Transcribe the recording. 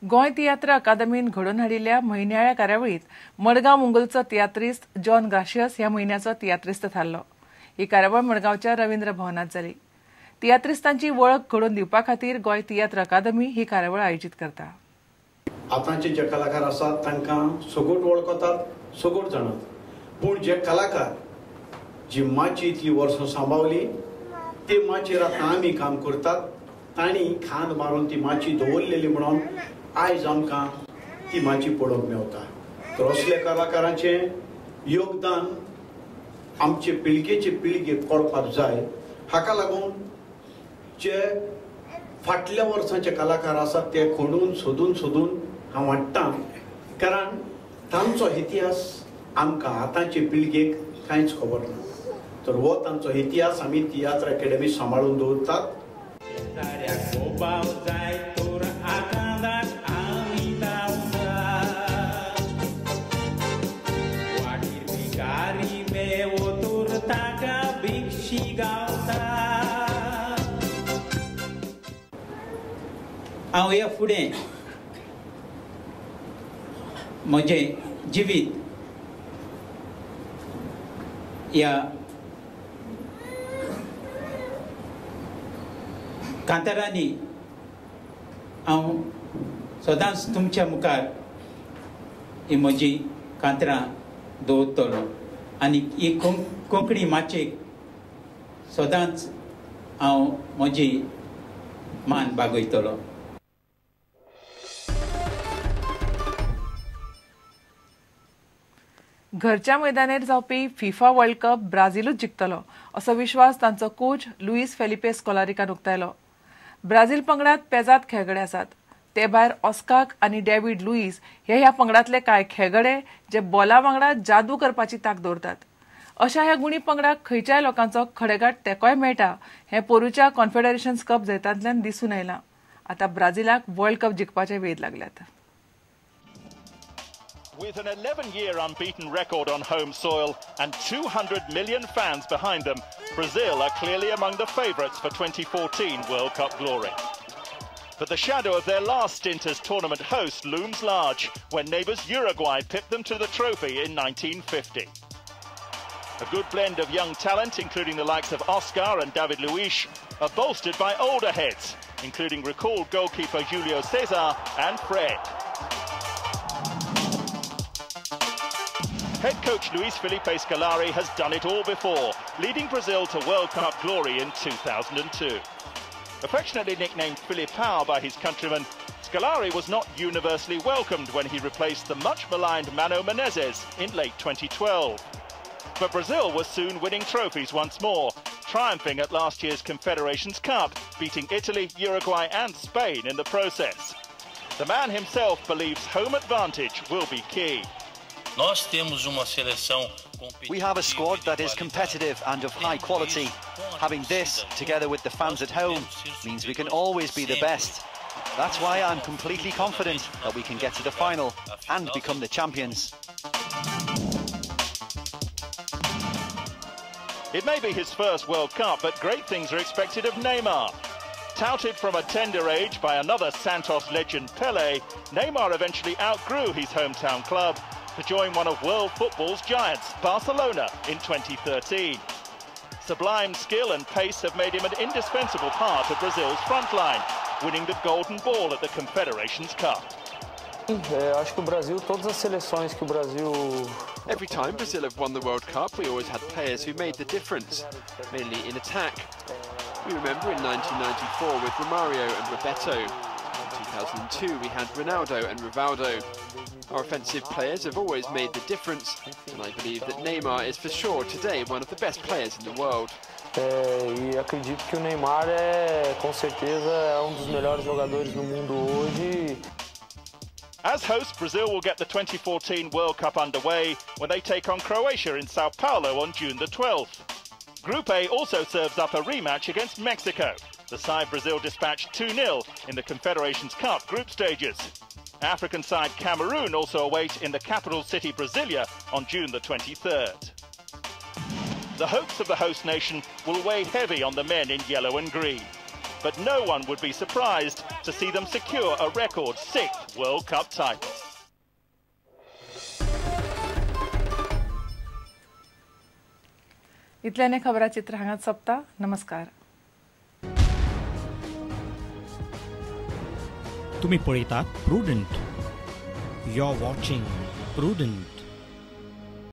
गोंय तियात्र अकादमीन घडोवन हाडिल्ल्या म्हयन्याळ्या कार्यावळींत मडगांव मुंगलचो तियात्रिस्त जॉन ग्राशियस ह्या म्हयन्याचो तियात्रिस्त थारलो. ही कार्यावळ मडगांवच्या रवींद्र भवनांत जाली. तियात्रिस्तांची वळख घडोवन दिवपा खातीर गोंय तियात्र अकादमी ही कार्यावळ आयोजीत करता. आतांचे जे कलाकार आसात तांकां सगोट वळखतात, सगोट जाणात, पूण जे कलाकार जी माची इतली वर्सां सांबावली ते माचयेर आतां आमी काम करतात, तांणी खांद मारून ती माची दवरलेली म्हणून आयज आमकां ती माची पळोवंक मेवता. तर असल्या कलाकारांचें योगदान आमचे पिळगेचे पिळगेक कळपाक जाय. हाका लागून जे फाटल्या वर्सांचे कलाकार आसात ते खणून सोदून सोदून हांव हाडटा, कारण तांचो इतिहास आमकां आतांचे पिळगेक कांयच खबर ना. तर हो तांचो इतिहास आमी तियात्र अकॅडमी सांबाळून दवरतात. हांव ह्या फुडें म्हजें जिवीत ह्या कांतारांनी हांव सदांच तुमच्या मुखार ही म्हजी कांतरां दवरतलो आनी ही कोंकणी माचयेक सदांच हांव म्हजी मान बागयतलो. घरच्या मैदानार जावपी फिफा वर्ल्ड कप ब्राझीलूच जिखतलो असो विश्वास तांचो कोच लुईस फेलिपे स्कोलारिकान उक्तायलो. ब्राझील पंगडात पेजाद खेळगडे आसात. ते भायर ऑस्काक आनी डेव्हिड लुईस हे ह्या पंगडांतले कांय खेळगडे जे बॉला वांगडा जादू करपाची तांक दवरतात. अशा ह्या गुणी पंगडाक खंयच्याय लोकांचो खडेगांठ तेंकोय मेळटा हें पोरूच्या कॉन्फेडरेशन कप जैतांतल्यान दिसून आयलां. आतां ब्राझीलाक वर्ल्ड कप जिखपाचे वेध लागल्यात. With an 11-year unbeaten record on home soil and 200 million fans behind them, Brazil are clearly among the favourites for 2014 World Cup glory. But the shadow of their last stint as tournament host looms large when neighbours Uruguay pipped them to the trophy in 1950. A good blend of young talent, including the likes of Oscar and David Luiz, are bolstered by older heads, including recalled goalkeeper Julio Cesar and Fred. Head coach Luis Felipe Scolari has done it all before, leading Brazil to World Cup glory in 2002. Affectionately nicknamed Filipao by his countrymen, Scolari was not universally welcomed when he replaced the much maligned Mano Menezes in late 2012. But Brazil was soon winning trophies once more, triumphing at last year's Confederations Cup, beating Italy, Uruguay and Spain in the process. The man himself believes home advantage will be key. We have a squad that is competitive and of high quality. Having this, together with the fans at home, means we can always be the best. That's why I'm completely confident that we can get to the final and become the champions. It may be his first World Cup, but great things are expected of Neymar. Touted from a tender age by another Santos legend Pelé, Neymar eventually outgrew his hometown club to join one of world football's giants, Barcelona, in 2013. Sublime skill and pace have made him an indispensable part of Brazil's front line, winning the Golden Ball at the Confederations Cup. Every time Brazil have won the World Cup, we always had players who made the difference, mainly in attack. We remember in 1994 with Romario and Roberto. In 2002 we had Ronaldo and Rivaldo. Our offensive players have always made the difference, and I believe that Neymar is for sure today one of the best players in the world. E acredito que o Neymar é, com certeza, dos melhores jogadores do mundo hoje. As hosts, Brazil will get the 2014 World Cup underway when they take on Croatia in Sao Paulo on June the 12th. Group A also serves up a rematch against Mexico. The side Brazil dispatched 2-0 in the Confederations Cup group stages. African side Cameroon also await in the capital city Brasilia on June the 23rd. The hopes of the host nation will weigh heavy on the men in yellow and green. But no one would be surprised to see them secure a record 6th World Cup title. इतल्याने खबराचित्र हांगाच सोंपता. नमस्कार. तुम्ही पळयतात Prudent. You are watching Prudent.